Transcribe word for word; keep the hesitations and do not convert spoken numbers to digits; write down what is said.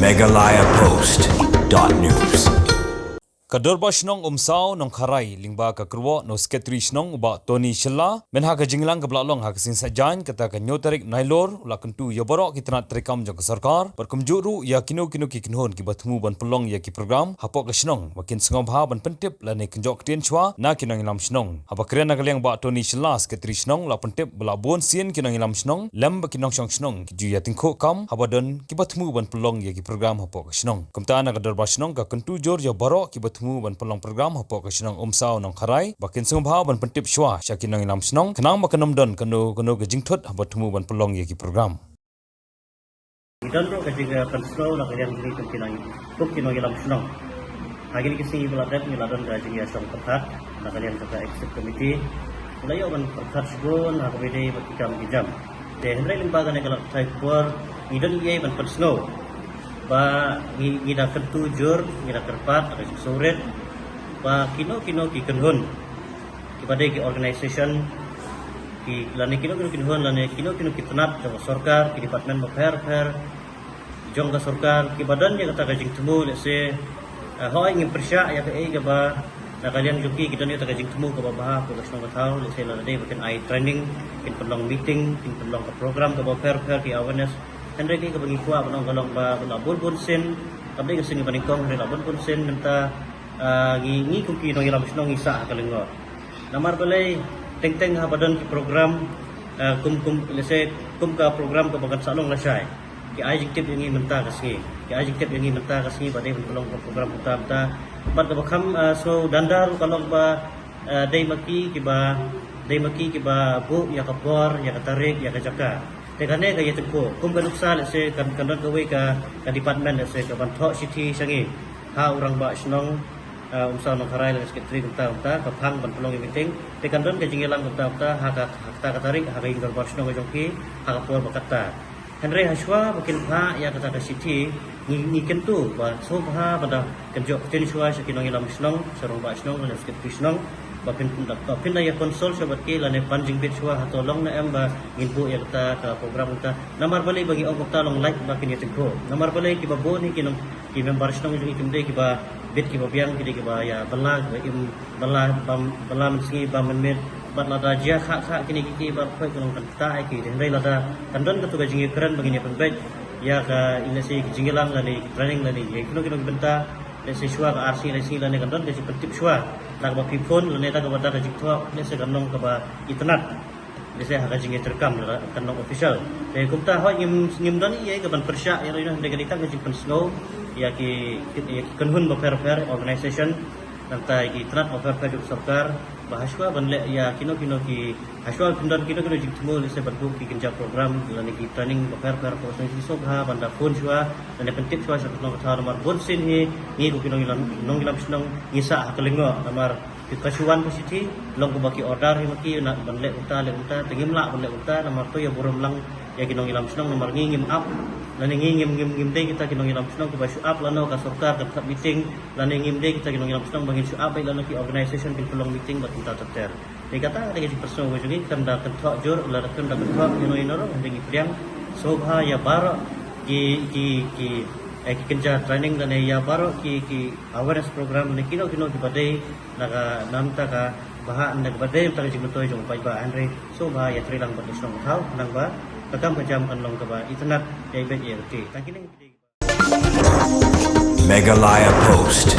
Meghalaya Post dot news. Ka Dorbar Shnong Umsaw Nongkharai lyngba ka kyrwoh na u Secretary Shnong u Bah Tony Shylla, mynha ka jingïalang kaba la long ha ka sngi Saitjaiñ kata ka hynñiew tarik Nailur, u la kyntu ïa baroh ki tnat treikam jong ka sorkar bad kumjuh ruh ïa kino kino ki kynhun kiba thmu ban pynlong ïa ki program hapoh ka shnong ba kin sngewbha ban pyntip lane kynjoh ktien shuwa na ki nongïalam shnong. Haba kren na ka liang u Bah Tony Shylla, Secretary Shnong, u la pyntip ba la bun sien ki nongïalam shnong lem bad ki nongshong shnong ki ju ïatyngkhuh kam haba don kiba thmu ban pynlong ïa ki program hapoh ka shnong. Kumta na ka Dorbar Shnong ka kyntu jur ïa baroh kiba thmu ban pynlong program hapoh ka shnong Umsaw Nongkharai ba kin sngewbha ban pyntip shuwa sha ki nongïalam shnong khnang ba kan ym don kano kano ka jingthut haba thmu ban pynlong ïa ki program. Ngi don ruh ka jingpynsngew na ka liang jong ngi kum ki nong, kum ki nongïalam shnong. Ha kine ki sngi ba la dep ngi la don ka jingïaseng pyrkhat na ka liang jong ka Executive Committee. Ngi la ïoh ban pyrkhat shibun ha kaba ïadei bad ki kam ki jam. Te hynrei lyngba kane ka lad pathai khubor ngi don ei ei ban pynsngew ba ngi, ngi da kyntu jur, ngi da kyrpad, da ka jingsngewrit ba kino kino ki kynhun kiba dei ki organisation, ki lane kino kino ki kynhun lane kino kino ki tnat jong ka sorkar, ki department bapher bapher jong ka sorkar kiba don ïa kata ka jingthmu, lehse, eh, hooid ngim pyrshah ïa kaei kaba na ka liang jong ki ki don ïa kata ka jingthmu kaba bha hapoh ka shnong ka thaw, lehse lada dei ba kin ai training, kin pynlong meeting, kin pynlong ka program kaba pher pher, ki awareness. Hynrei kaei kaba ngi kwah ban ong ka long ba la bun bun sien, kam dei ka sngi ba nyngkong, hynrei la bun bun sien mynta, ah, ngi, ngi kum ki nongïalam shnong ngi sah ha ka lyngngoh. Namar balei? Teng teng haba don ki program, ah, kum, kum, lehse kum ka program kaba kan sa long lashai, ki ai jingtip ïa ngi mynta ka sngi. Ki ai jingtip ïa ngi mynta ka sngi ba dei ban pynlong ka program mynta mynta. Bad kaba kham, ah, sngew danda ruh ka long ba, ah, dei ma ki kiba, dei ma ki kiba buh ïa ka por, ïa ka tarik, ïa ka jaka. Te kane ka ïatyngkhuh. Kum ka nuksa, lehse kan, kan don kawei ka, ka department, lehse ka ban thoh shithi sha ngi ha u Rangbah Shnong, ah, Umsaw Nongkharai lane Secretary kumta kumta, ka phang ban pynlong ïa meeting. Te kan don ka jingïalang kumta kumta ha ka, ha kata ka tarik ha ka ïing dorbar shnong ka jong ki ha ka por ba kata. Hynrei hashwa ba kin phah ïa kata ka shithi, ngi, ngi kyntu ba sngewbha ban da kynjoh ktien shuwa sha ki nongïalam shnong, sha u Rangbah Shnong lane Secretary Shnong, ba phin, ba phin da ïa consult shuwa bad ki lane pan jingbit shuwa hato long ne em ba ngin buh ïa kata ka program kumta. Namar balei ba ngi ong kumta, long lait ba kin ïatyngkhuh. Namar balei? Kiba bun hi ki nong, ki member shnong jong ngi kim dei kiba bit kiba biang, ki dei kiba ïa bylla, kiba im bylla, bam bylla mynsngi bam mynmiet. Bad lada jia kha kha kine ki, ki ba khoi ka long kan ktah ïa ki. Hynrei lada kan don katu ka jingïakren ba ngin ïa pynbeit ïa ka, lehse ki jingïalang lane ki training lane ïa kino kino ki bynta, lehse shuwa ka ar sngi lai sngi lane kan don ka jingpyntip shuwa da kaba phi phone lane da kaba da ka jingthoh, lehse kan long kaba itynnad. Lehse ha ka jingïatreikam lada kan long official. Te kumta hooid ngim, ngim don ei ei ka ban pyrshah ïa ino, hynrei ka dei tang ka jingpynsngew ïa ki, ïa ki kynhun bapher bapher, organisation, nangta ïa ki tnat bapher bapher jong ka sorkar ba hashwa ban leh ïa kino kino ki, hashwa ban don kino kino jingthmu, lehse ban buh ki kynja program lane ki training bapher bapher, ko sngewbha ban da phone shuwa lane pyntip shuwa sha ka shnong ka thaw. Namar bun sien hi ngi kum ki nongïalam, nongïalam shnong ngi sah ha ka lyngngoh, namar ka shu wan ka shithi, long kumba ki order hi ma ki na ban leh kumta leh kumta, te ngim lah ban leh kumta, namar to ïa burom lang ïa ki nongïalam shnong, namar ngi ngim ap lane ngi ngim, ngim, ngim dei kita ki nongïalam shnong kiba shu ap lano ka sorkar kan khot meeting, lane ngim dei kita ki nongïalam shnong ba ngin shu ap beit lano ki organisation kin pynlong meeting bad kumta ter ter. Te kata ka dei ka jingpynsngew ka jong ngi, khlem da kynthoh jur, lada khlem da kynthoh ïano ïano ruh, hynrei ngi pdiang sngewbha ïa baroh ki, ki, ki, eh, ki kynja training lane ïa baroh ki, ki awareness program lane kino kino kiba dei na ka, na ka bynta ka bhah, na kaba dei na ka bynta ka jingmyntoi jong u paidbah, hynrei sngewbha ïatreilang bad ka shnong ka thaw khnang ba ka kam ka jam kan long kaba itynnad, ïa beit ïa kti. Tang kine ki dei. Meghalaya Post